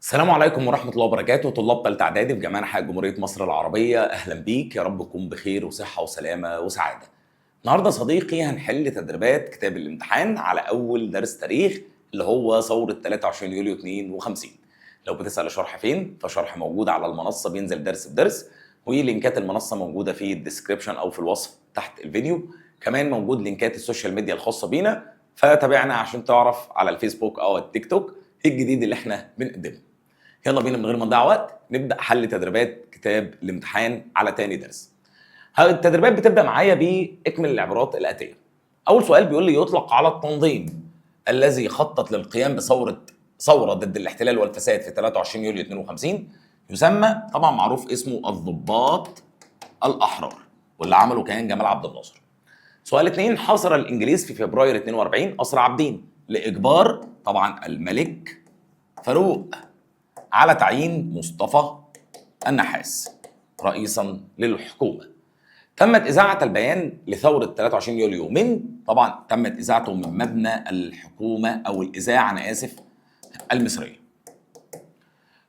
السلام عليكم ورحمة الله وبركاته، طلاب تالتة إعدادي في جميع أنحاء جمهورية مصر العربية، أهلا بيك، يا رب تكون بخير وصحة وسلامة وسعادة. النهاردة صديقي هنحل تدريبات كتاب الامتحان على أول درس تاريخ اللي هو ثورة 23 يوليو 52. لو بتسأل الشرح فين، فشرح موجود على المنصة، بينزل درس بدرس، ولينكات المنصة موجودة في ال description أو في الوصف تحت الفيديو. كمان موجود لينكات ال social media الخاصة بينا، فتابعنا عشان تعرف على الفيسبوك أو التيك توك ايه الجديد اللي احنا بنقدمه. يلا بينا من غير ما نضيع وقت نبدا حل تدريبات كتاب الامتحان على تاني درس. التدريبات بتبدا معايا باكمل العبارات الاتية. اول سؤال بيقول لي يطلق على التنظيم الذي خطط للقيام بثورة ضد الاحتلال والفساد في 23 يوليو 52 يسمى، طبعا معروف اسمه الضباط الاحرار، واللي عمله كان جمال عبد الناصر. سؤال 2، حاصر الانجليز في فبراير 42 قصر عابدين لاجبار طبعا الملك فاروق على تعيين مصطفى النحاس رئيسا للحكومة. تمت إذاعة البيان لثورة 23 يوليو من، طبعا تمت إذاعته من مبنى الحكومة أو الإذاعة أنا آسف المصرية.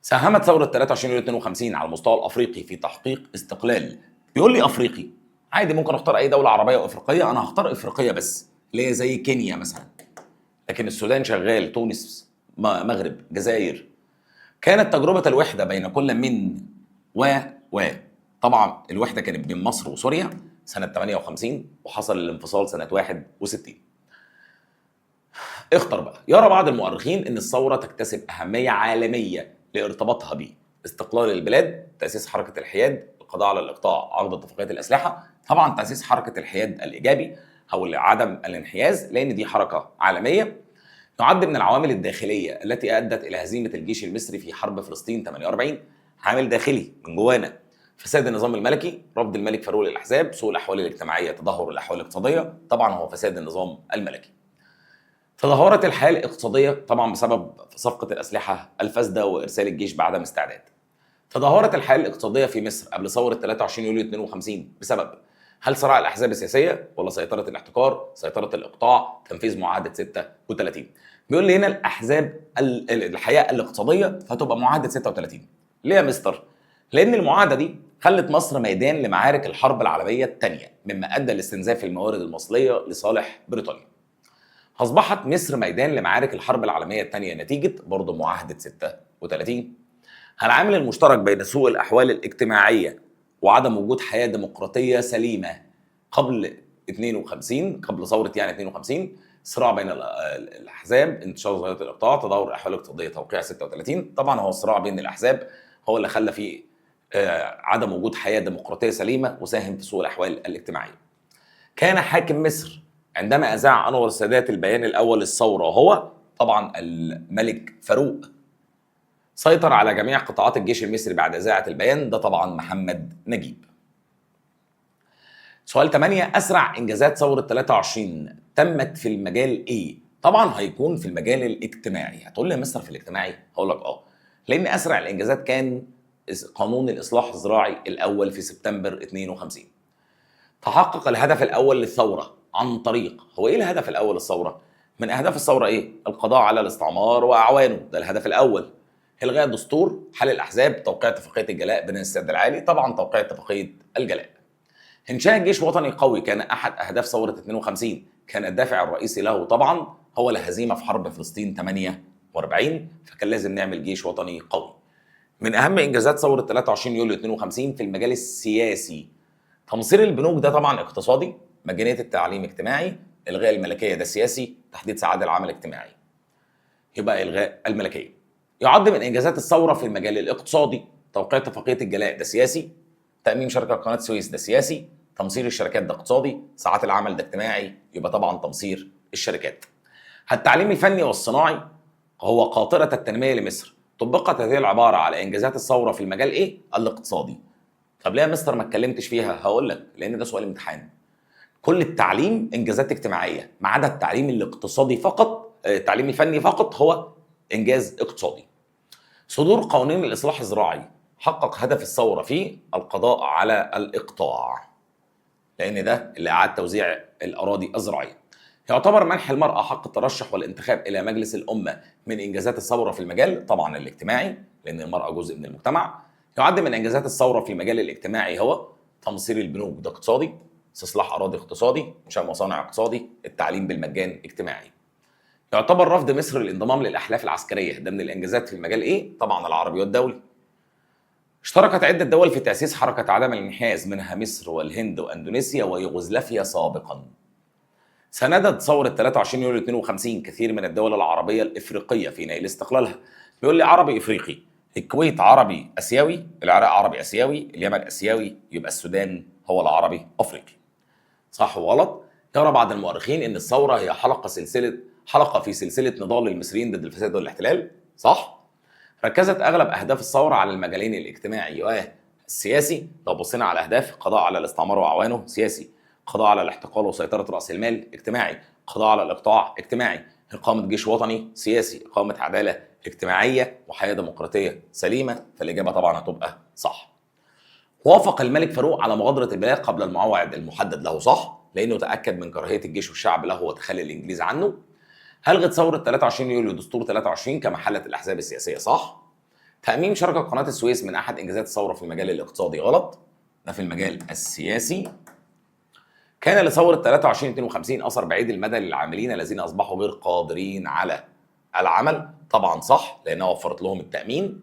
ساهمت ثورة 23 يوليو 52 على المستوى الأفريقي في تحقيق استقلال. بيقول لي أفريقي، عادي ممكن أختار أي دولة عربية وأفريقية، أنا هختار أفريقية بس اللي هي زي كينيا مثلا، لكن السودان شغال، تونس، مغرب، جزائر. كانت تجربة الوحدة بين كل من و و طبعا الوحدة كانت بين مصر وسوريا سنة 58 وحصل الانفصال سنة 61. اختر بقى. يرى بعض المؤرخين ان الثورة تكتسب أهمية عالمية لارتباطها ب استقلال البلاد، تأسيس حركة الحياد، القضاء على الإقطاع، عقد اتفاقية الأسلحة. طبعا تأسيس حركة الحياد الإيجابي أو عدم الانحياز، لأن دي حركة عالمية. يعد من العوامل الداخلية التي أدت إلى هزيمة الجيش المصري في حرب فلسطين 48 عامل داخلي من جوانا: فساد النظام الملكي، رفض الملك فاروق للأحزاب، سوء الأحوال الاجتماعية، تدهور الأحوال الاقتصادية. طبعا هو فساد النظام الملكي. تدهورت الحالة الاقتصادية طبعا بسبب صفقة الأسلحة الفاسدة وإرسال الجيش بعدم استعداد. تدهورت الحالة الاقتصادية في مصر قبل ثورة 23 يوليو 52 بسبب هل صراع الأحزاب السياسية ولا سيطرة الاحتكار، سيطرة الإقطاع، تنفيذ معاهدة 36؟ بيقول لي هنا الأحزاب الحياة الاقتصادية، فتبقى معاهدة 36. ليه يا مستر؟ لأن المعاهدة دي خلت مصر ميدان لمعارك الحرب العالمية الثانية، مما أدى لاستنزاف الموارد المصرية لصالح بريطانيا. أصبحت مصر ميدان لمعارك الحرب العالمية الثانية نتيجة برضه معاهدة 36. العامل المشترك بين سوء الأحوال الاجتماعية وعدم وجود حياة ديمقراطية سليمة قبل 52، قبل ثورة يعني 52، صراع بين الأحزاب، انتشار ظاهرة الإقطاع، تدهور الأحوال الاقتصادية، توقيع 36. طبعا هو الصراع بين الأحزاب هو اللي خلى فيه عدم وجود حياة ديمقراطية سليمة وساهم في سوء الأحوال الاجتماعية. كان حاكم مصر عندما أذاع أنور السادات البيان الأول للثورة هو طبعا الملك فاروق. سيطر على جميع قطاعات الجيش المصري بعد إذاعة البيان، ده طبعا محمد نجيب. سؤال 8، أسرع إنجازات ثورة 23 تمت في المجال إيه؟ طبعا هيكون في المجال الاجتماعي. هتقول لي يا مستر في الاجتماعي؟ هقول لك لأن أسرع الإنجازات كان قانون الإصلاح الزراعي الأول في سبتمبر 52. تحقق الهدف الأول للثورة عن طريق، هو إيه الهدف الأول للثورة؟ من أهداف الثورة إيه؟ القضاء على الاستعمار وأعوانه، ده الهدف الأول. إلغاء الدستور، حل الأحزاب، توقيع اتفاقية الجلاء، بناء السد العالي. طبعا توقيع اتفاقية الجلاء. إنشاء جيش وطني قوي كان أحد أهداف ثورة 52، كان الدافع الرئيسي له طبعا هو الهزيمة في حرب فلسطين 48، فكان لازم نعمل جيش وطني قوي. من أهم إنجازات ثورة 23 يوليو 52 في المجال السياسي تمصير البنوك، ده طبعا اقتصادي، مجانية التعليم اجتماعي، إلغاء الملكية ده سياسي، تحديد ساعات العمل اجتماعي، يبقى إلغاء الملكية. يعد من إنجازات الثورة في المجال الاقتصادي توقيع اتفاقية الجلاء، ده سياسي، تأميم شركة قناة السويس ده سياسي، تمصير الشركات ده اقتصادي، ساعات العمل ده اجتماعي، يبقى طبعا تمصير الشركات. التعليم الفني والصناعي هو قاطرة التنمية لمصر، طبقت هذه العبارة على إنجازات الثورة في المجال إيه؟ الاقتصادي. طب ليه يا مستر ما اتكلمتش فيها؟ هقول لك لأن ده سؤال امتحان. كل التعليم إنجازات اجتماعية ما عدا التعليم الاقتصادي فقط، التعليم الفني فقط هو إنجاز اقتصادي. صدور قوانين الإصلاح الزراعي حقق هدف الثورة في القضاء على الإقطاع، لأن ده اللي أعاد توزيع الأراضي الزراعية. يعتبر منح المرأة حق الترشح والانتخاب إلى مجلس الأمة من إنجازات الثورة في المجال طبعا الاجتماعي. لان المراة جزء من المجتمع. يعد من انجازات الثورة في المجال الاجتماعي هو تمصير البنوك، ده اقتصادي، استصلاح اراضي اقتصادي، انشاء مصانع اقتصادي، التعليم بالمجان اجتماعي. يعتبر رفض مصر للانضمام للاحلاف العسكرية ده من الانجازات في المجال ايه؟ طبعا العربي والدولي. اشتركت عده دول في تاسيس حركة عدم الانحياز، منها مصر والهند واندونيسيا ويوغوسلافيا سابقا. ساندت ثورة 23 يوليو 52 كثير من الدول العربية الإفريقية في نيل استقلالها. بيقول لي عربي إفريقي، الكويت عربي آسيوي، العراق عربي آسيوي، اليمن آسيوي، يبقى السودان هو العربي أفريقي. صح وغلط؟ يرى بعض المؤرخين أن الثورة هي حلقة في سلسلة نضال المصريين ضد الفساد والاحتلال. صح؟ ركزت أغلب أهداف الثورة على المجالين الاجتماعي والسياسي. لو بصينا على أهداف، قضاء على الاستعمار وأعوانه سياسي، قضاء على الاحتقال وسيطرة رأس المال اجتماعي، قضاء على الإقطاع اجتماعي، إقامة جيش وطني سياسي، إقامة عدالة اجتماعية وحياة ديمقراطية سليمة. فالإجابة طبعا هتبقى صح. وافق الملك فاروق على مغادرة البلاد قبل الموعد المحدد له. صح، لأنه تأكد من كراهية الجيش والشعب له وتخلي الإنجليز عنه. ألغت ثورة 23 يوليو دستور 23 كما حلت الأحزاب السياسية. صح. تأميم شركة قناة السويس من أحد إنجازات الثورة في المجال الاقتصادي. غلط، ده في المجال السياسي. كان لثورة 23 52 أثر بعيد المدى للعاملين الذين أصبحوا غير قادرين على العمل. طبعا صح، لأنها وفرت لهم التأمين.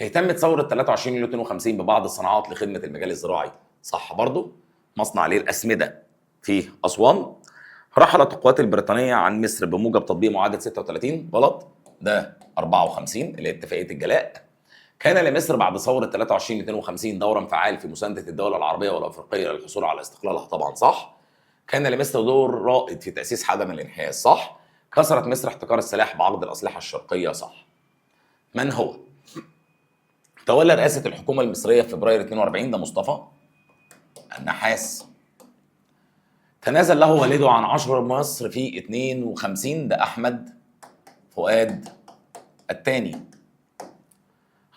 اهتمت ثورة 23 يوليو 52 ببعض الصناعات لخدمة المجال الزراعي. صح برضو، مصنع للأسمدة في أسوان. رحلت القوات البريطانية عن مصر بموجب تطبيق معاهدة 36. غلط، ده 54 اللي هي اتفاقية الجلاء. كان لمصر بعد ثورة 23 52 دورا فعال في مساندة الدول العربية والأفريقية للحصول على استقلالها. طبعا صح. كان لمصر دور رائد في تأسيس عدم الانحياز. صح. كسرت مصر احتكار السلاح بعقد الأسلحة الشرقية. صح. من هو تولى رئاسة الحكومة المصرية في فبراير 42؟ ده مصطفى النحاس. تنازل له والده عن عشر مصر في 52، ده أحمد فؤاد الثاني.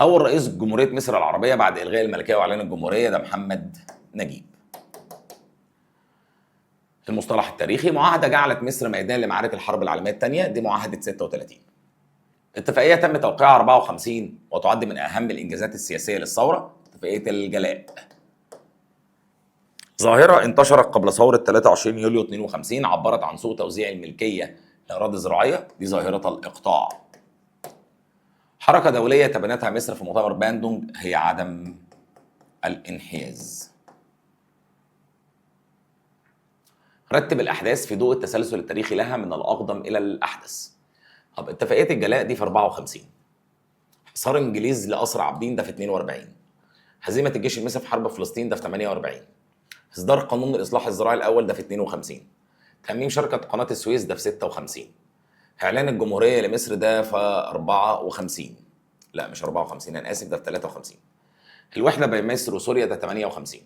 أول رئيس جمهورية مصر العربية بعد إلغاء الملكية وإعلان الجمهورية ده محمد نجيب. المصطلح التاريخي، معاهدة جعلت مصر ميدان لمعارك الحرب العالمية الثانية، دي معاهدة 36. اتفاقية تم توقيعها 54 وتعد من أهم الإنجازات السياسية للثورة، اتفاقية الجلاء. ظاهرة انتشرت قبل ثورة 23 يوليو 52 عبرت عن سوء توزيع الملكية لأراضي زراعية، دي ظاهرة الإقطاع. حركة دولية تبنتها مصر في مؤتمر باندونج هي عدم الانحياز. رتب الأحداث في ضوء التسلسل التاريخي لها من الأقدم إلى الأحدث. طب اتفاقية الجلاء دي في 54. حصار إنجليز لقصر عابدين ده في 42. هزيمة الجيش المصري في حرب فلسطين ده في 48. إصدار قانون الإصلاح الزراعي الأول ده في 52. تأميم شركة قناة السويس ده في 56. إعلان الجمهورية لمصر ده في 54. لا مش 54، أنا آسف، ده في 53. الوحدة بين مصر وسوريا ده 58.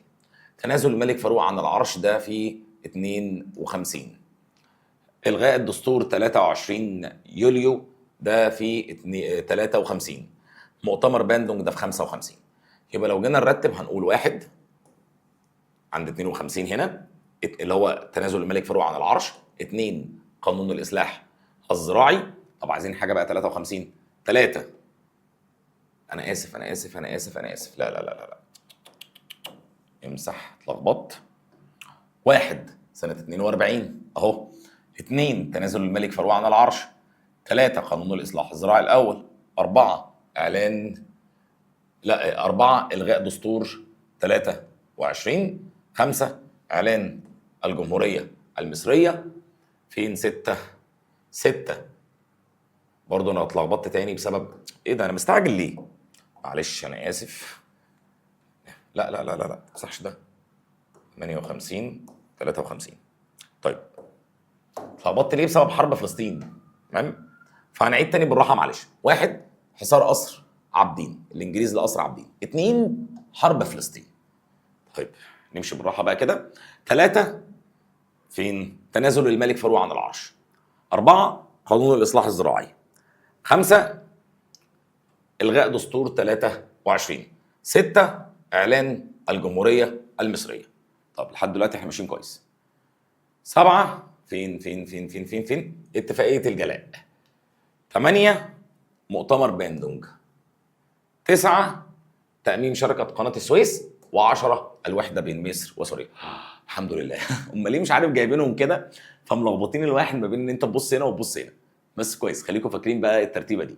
تنازل الملك فاروق عن العرش ده في 52. إلغاء الدستور 23 يوليو ده في 53. مؤتمر باندونج ده في 55. يبقى لو جينا نرتب هنقول واحد عند 52 هنا اللي هو تنازل الملك فاروق عن العرش، 2 قانون الإصلاح الزراعي. طب عايزين حاجة بقى 53، 3. أنا آسف أنا آسف أنا آسف أنا آسف، لا لا لا لا لا، امسح، اتلخبطت. 1 سنة 42 أهو، 2 تنازل الملك فاروق عن العرش، 3 قانون الإصلاح الزراعي الأول، 4 إعلان، لا 4 إلغاء دستور 23، 5 إعلان الجمهورية المصرية، فين 6؟ 6 برضه أنا اتلخبطت تاني بسبب إيه ده، أنا مستعجل ليه؟ معلش أنا آسف. لا لا لا لا لا، ما تمسحش ده. 58 53. طيب اتلخبطت ليه؟ بسبب حرب فلسطين، تمام؟ فهنعيد تاني بالراحة معلش. 1 حصار قصر عابدين، الانجليز لقصر عابدين. 2 حرب فلسطين. طيب نمشي بالراحة بقى كده. 3 فين؟ تنازل الملك فاروق عن العرش. 4 قانون الاصلاح الزراعي. 5 الغاء دستور 23. 6 اعلان الجمهورية المصرية. طب لحد دلوقتي احنا ماشيين كويس. 7 فين فين فين فين فين فين؟ اتفاقية الجلاء. 8 مؤتمر باندونج. 9 تأميم شركة قناة السويس، و10 الوحدة بين مصر وسوريا. الحمد لله. امال ليه مش عارف جايبينهم كده، فملخبطين الواحد ما بين ان انت تبص هنا وتبص هنا. بس كويس، خليكم فاكرين بقى الترتيبه دي.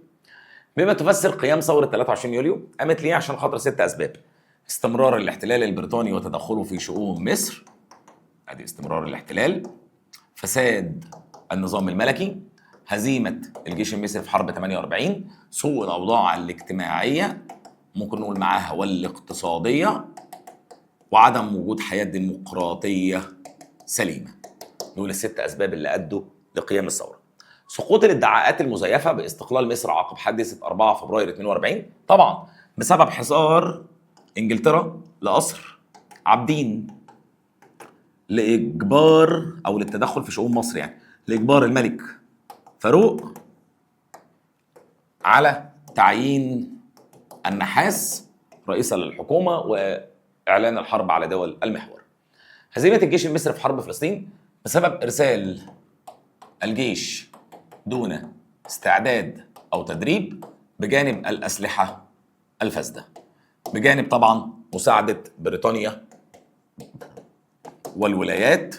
بما تفسر قيام ثورة 23 يوليو، قامت ليه؟ عشان خاطر 6 اسباب. استمرار الاحتلال البريطاني وتدخله في شؤون مصر، ادي استمرار الاحتلال، فساد النظام الملكي، هزيمة الجيش المصري في حرب 48، سوء الأوضاع الاجتماعية ممكن نقول معاها والاقتصادية، وعدم وجود حياة ديمقراطية سليمة. دول ال6 أسباب اللي أدوا لقيام الثورة. سقوط الادعاءات المزيفة باستقلال مصر عقب حادثة 4 فبراير 42، طبعا بسبب حصار إنجلترا لقصر عابدين لإجبار أو للتدخل في شؤون مصر، يعني لإجبار الملك فاروق على تعيين النحاس رئيسا للحكومة وإعلان الحرب على دول المحور. هزيمة الجيش المصري في حرب فلسطين بسبب إرسال الجيش دون استعداد أو تدريب بجانب الأسلحة الفاسدة، بجانب طبعا مساعدة بريطانيا والولايات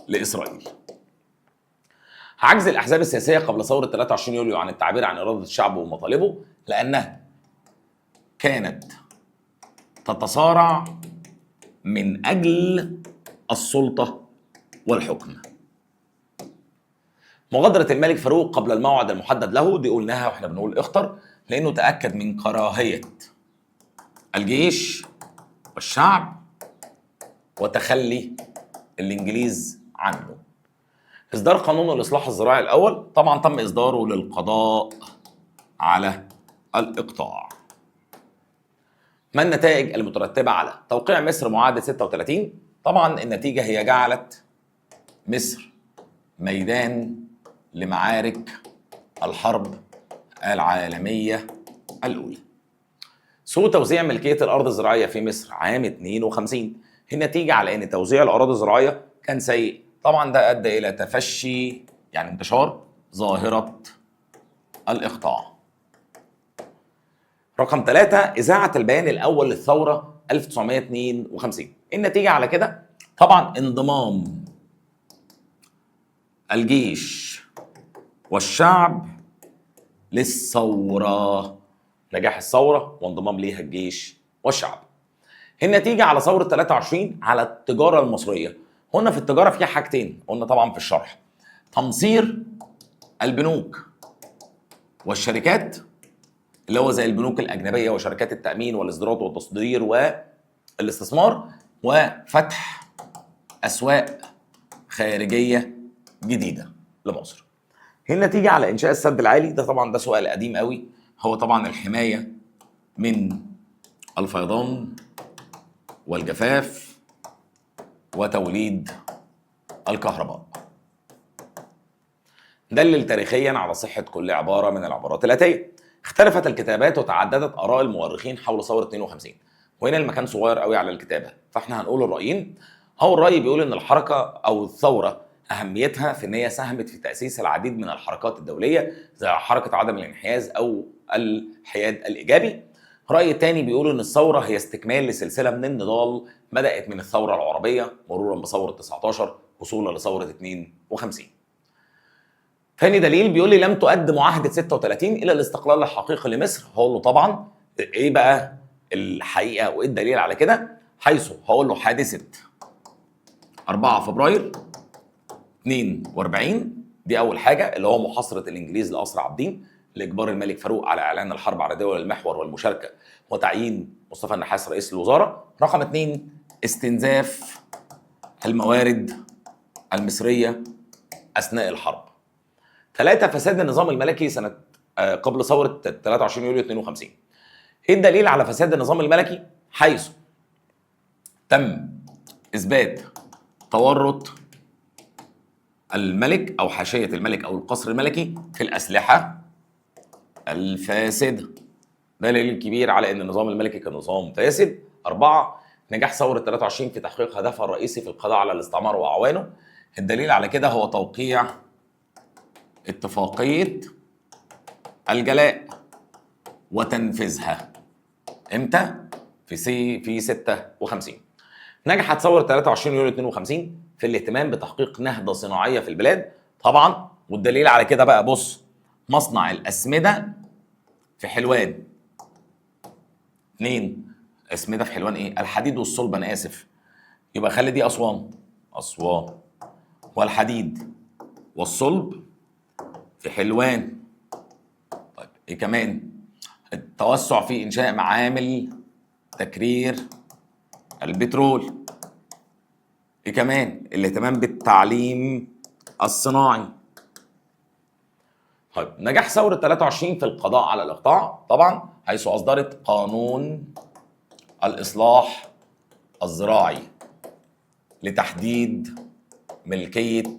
لإسرائيل. عجز الأحزاب السياسية قبل ثورة 23 يوليو عن التعبير عن إرادة الشعب ومطالبه، لأنها كانت تتصارع من أجل السلطة والحكم. مغادرة الملك فاروق قبل الموعد المحدد له، دي قلناها واحنا بنقول اخطر، لأنه تأكد من كراهية الجيش والشعب وتخلي الإنجليز عنه. إصدار قانون الإصلاح الزراعي الأول، طبعا تم إصداره للقضاء على الإقطاع. ما النتائج المترتبة على توقيع مصر معاهدة 36؟ طبعا النتيجة هي جعلت مصر ميدان لمعارك الحرب العالمية الأولى. سوء توزيع ملكية الأرض الزراعية في مصر عام 52، النتيجة على أن توزيع الأراضي الزراعية كان سيء، طبعا ده أدى إلى تفشي يعني انتشار ظاهرة الإقطاع. رقم 3 إذاعة البيان الأول للثورة 1952، النتيجة على كده طبعا انضمام الجيش والشعب للثورة، نجاح الثورة وانضمام ليها الجيش والشعب. النتيجة على ثورة 23 على التجارة المصرية. هنا في التجارة فيها حاجتين قلنا طبعا في الشرح، تمصير البنوك والشركات اللي هو زي البنوك الأجنبية وشركات التأمين والازدراء والتصدير والاستثمار، وفتح أسواق خارجية جديدة لمصر. النتيجة على إنشاء السد العالي، ده طبعا ده سؤال قديم قوي، هو طبعا الحماية من الفيضان والجفاف وتوليد الكهرباء. دلل تاريخيا على صحة كل عبارة من العبارات الآتية. اختلفت الكتابات وتعددت آراء المؤرخين حول ثورة 52، وهنا المكان صغير قوي على الكتابة، فاحنا هنقول الرأيين. هو الرأي بيقول ان الحركة او الثورة اهميتها في ان هي ساهمت في تأسيس العديد من الحركات الدولية زي حركة عدم الانحياز او الحياد الايجابي. رأي تاني بيقول ان الثورة هي استكمال لسلسلة من النضال بدأت من الثورة العربية مرورا بثورة 19 وصولا لثورة 52. ثاني دليل بيقول لي لم تؤد معاهدة 36 إلى الاستقلال الحقيقي لمصر. هقول له طبعا إيه بقى الحقيقة وإيه الدليل على كده؟ حيث هقول له حادثة 4 فبراير 42، دي أول حاجة اللي هو محاصرة الإنجليز لقصر عابدين لإجبار الملك فاروق على إعلان الحرب على دول المحور والمشاركة وتعيين مصطفى النحاس رئيس الوزارة. رقم 2 استنزاف الموارد المصرية أثناء الحرب. 3 فساد النظام الملكي سنة قبل ثورة 23 يوليو 52. ايه الدليل على فساد النظام الملكي؟ حيث تم إثبات تورط الملك أو حاشية الملك أو القصر الملكي في الأسلحة الفاسدة. ده دليل كبير على أن النظام الملكي كان نظام فاسد. 4 نجاح ثورة 23 في تحقيق هدفها الرئيسي في القضاء على الاستعمار وأعوانه. الدليل على كده هو توقيع اتفاقية الجلاء وتنفيذها. امتى؟ في 56. نجحت ثورة 23 يوليو 52 في الاهتمام بتحقيق نهضة صناعية في البلاد طبعا، والدليل على كده بقى بص، مصنع الأسمدة في حلوان. 2 أسمدة في حلوان ايه؟ الحديد والصلب، انا اسف، يبقى خلي دي أسوان، أسوان والحديد والصلب في حلوان. طيب ايه كمان؟ التوسع في إنشاء معامل تكرير البترول. ايه كمان؟ الاهتمام بالتعليم الصناعي. طيب نجاح ثورة 23 في القضاء على الإقطاع طبعا، حيث أصدرت قانون الإصلاح الزراعي لتحديد ملكية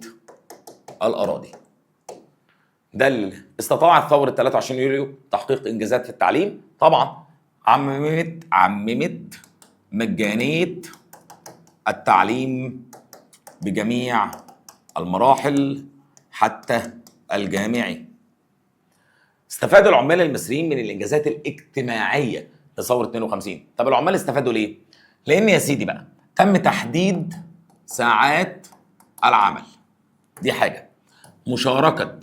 الأراضي. ده استطاعت ثورة 23 يوليو تحقيق إنجازات في التعليم طبعا، عممت مجانية التعليم بجميع المراحل حتى الجامعي. استفاد العمال المصريين من الإنجازات الاجتماعية لثورة 52. طب العمال استفادوا ليه؟ لأن يا سيدي بقى تم تحديد ساعات العمل، دي حاجة. مشاركة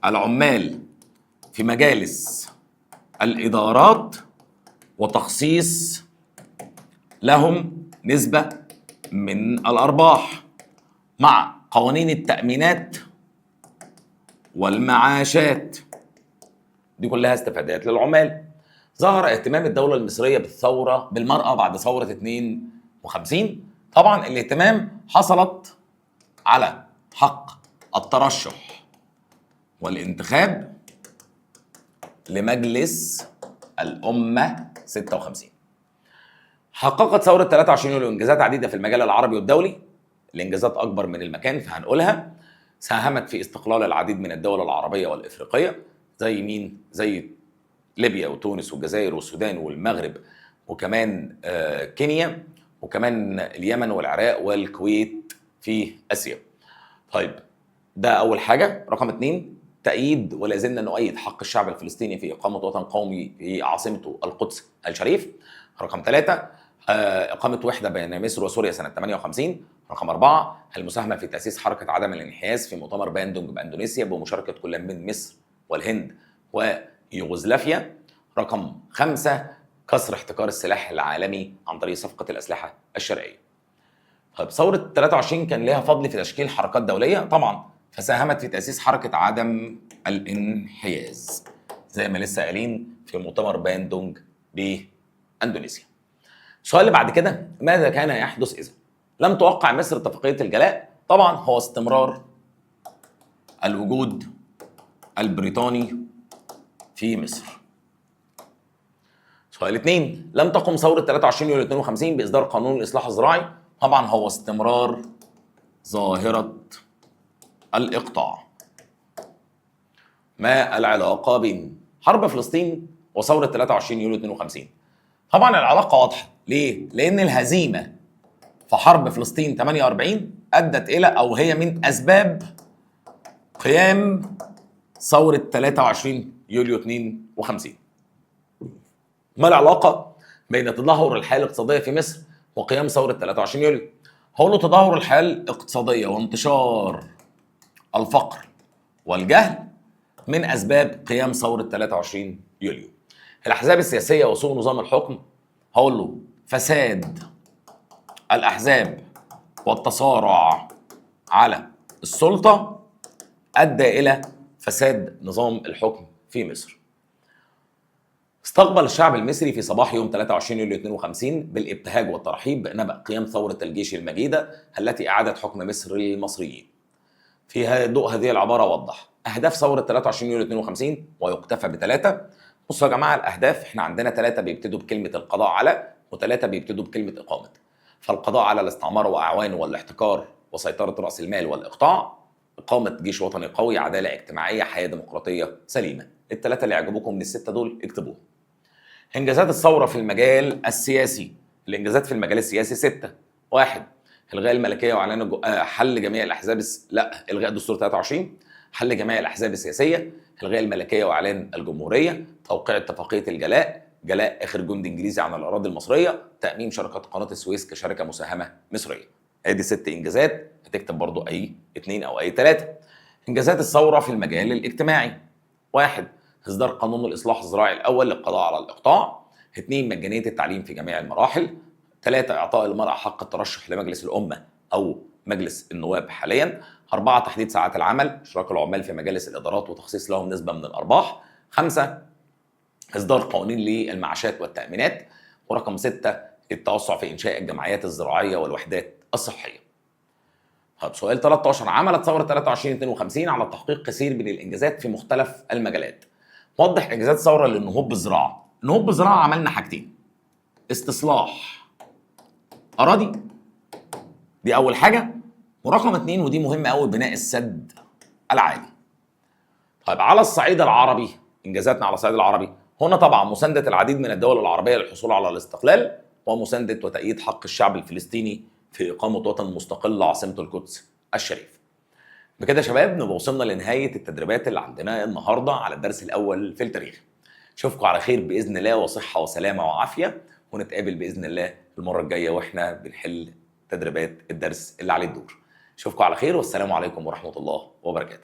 العمال في مجالس الإدارات وتخصيص لهم نسبة من الأرباح، مع قوانين التأمينات والمعاشات، دي كلها استفادات للعمال. ظهر اهتمام الدولة المصرية بالثورة بالمرأة بعد ثورة 52. طبعا الاهتمام حصلت على حق الترشح والانتخاب لمجلس الأمة 56. حققت ثورة 23 يوليو إنجازات عديدة في المجال العربي والدولي، الإنجازات أكبر من المكان فهنقولها. ساهمت في استقلال العديد من الدول العربية والإفريقية، زي مين؟ زي ليبيا وتونس والجزائر والسودان والمغرب، وكمان كينيا، وكمان اليمن والعراق والكويت في آسيا. طيب ده أول حاجة. رقم 2، تأييد ولا زلنا نؤيد حق الشعب الفلسطيني في إقامة وطن قومي في عاصمته القدس الشريف. رقم 3، إقامة وحدة بين مصر وسوريا سنة 58. رقم 4، المساهمة في تأسيس حركة عدم الانحياز في مؤتمر باندونج بأندونيسيا بمشاركة كل من مصر والهند ويوغوسلافيا. رقم 5، كسر احتكار السلاح العالمي عن طريق صفقة الأسلحة الشرقية. طيب ثورة 23 كان لها فضل في تشكيل حركات دولية طبعا، فساهمت في تأسيس حركة عدم الانحياز زي ما لسه قايلين في مؤتمر باندونج بأندونيسيا. السؤال اللي بعد كده، ماذا كان يحدث إذا لم توقع مصر اتفاقية الجلاء؟ طبعا هو استمرار الوجود البريطاني في مصر. سؤال 2، لم تقم ثورة 23 يوليو 52 بإصدار قانون الإصلاح الزراعي؟ طبعا هو استمرار ظاهرة الإقطاع. ما العلاقة بين حرب فلسطين وثورة 23 يوليو 52؟ طبعا العلاقة واضحة، ليه؟ لأن الهزيمة في حرب فلسطين 48 أدت إلى أو هي من أسباب قيام ثورة 23 يوليو 52. ما العلاقة بين تدهور الحالة الاقتصادية في مصر وقيام ثورة 23 يوليو؟ هقول له تدهور الحالة الاقتصادية وانتشار الفقر والجهل من أسباب قيام ثورة 23 يوليو. الأحزاب السياسية وسوء نظام الحكم، هقول له فساد الأحزاب والتصارع على السلطة أدى إلى فساد نظام الحكم في مصر. استقبل الشعب المصري في صباح يوم 23 يوليو 52 بالابتهاج والترحيب بنبأ قيام ثورة الجيش المجيدة التي أعادت حكم مصر للمصريين. في ضوء هذه العبارة وضح أهداف ثورة 23 يوليو 52 ويكتفى بثلاثة. بصوا يا جماعة، الأهداف احنا عندنا 3 بيبتدوا بكلمة القضاء على، و3 بيبتدوا بكلمة إقامة. فالقضاء على الاستعمار وأعوانه والاحتكار وسيطرة رأس المال والإقطاع، إقامة جيش وطني قوي، عدالة اجتماعية، حياة ديمقراطية سليمة. ال3 اللي يعجبوكم من ال6 دول اكتبوهم. إنجازات الثورة في المجال السياسي، الإنجازات في المجال السياسي 6. 1، إلغاء الملكية وإعلان حل جميع الأحزاب لا، إلغاء دستور 23، حل جميع الأحزاب السياسية، إلغاء الملكية وإعلان الجمهورية، توقيع اتفاقية الجلاء، جلاء اخر جندي انجليزي عن الاراضي المصرية، تاميم شركة قناة السويس كشركة مساهمة مصرية. ادي 6 انجازات، هتكتب برضو اي 2 او اي 3. انجازات الثورة في المجال الاجتماعي: 1 اصدار قانون الاصلاح الزراعي الاول للقضاء على الاقطاع، 2 مجانية التعليم في جميع المراحل، 3 اعطاء المراة حق الترشح لمجلس الامة او مجلس النواب حاليا، 4 تحديد ساعات العمل، اشراك العمال في مجالس الادارات وتخصيص لهم نسبه من الارباح، 5 اصدار قوانين للمعاشات والتامينات، ورقم 6 التوسع في انشاء الجمعيات الزراعية والوحدات الصحية. طب سؤال 13، عملت ثورة 23/52 على تحقيق كثير من الانجازات في مختلف المجالات. وضح انجازات الثورة للنهوض بالزراعة. النهوض بالزراعة عملنا حاجتين: استصلاح اراضي، دي اول حاجة، ورقم 2 ودي مهمة قوي، بناء السد العالي. طيب على الصعيد العربي، انجازاتنا على الصعيد العربي هنا طبعا مساندة العديد من الدول العربية للحصول على الاستقلال، ومسانده وتأييد حق الشعب الفلسطيني في اقامه وطن مستقل عاصمته القدس الشريف. بكده يا شباب نبقى وصلنا لنهاية التدريبات اللي عندنا النهارده على الدرس الاول في التاريخ. اشوفكم على خير باذن الله وصحة وسلامه وعافيه، ونتقابل باذن الله المرة الجاية واحنا بنحل تدريبات الدرس اللي عليه الدور. اشوفكم على خير، والسلام عليكم ورحمة الله وبركاته.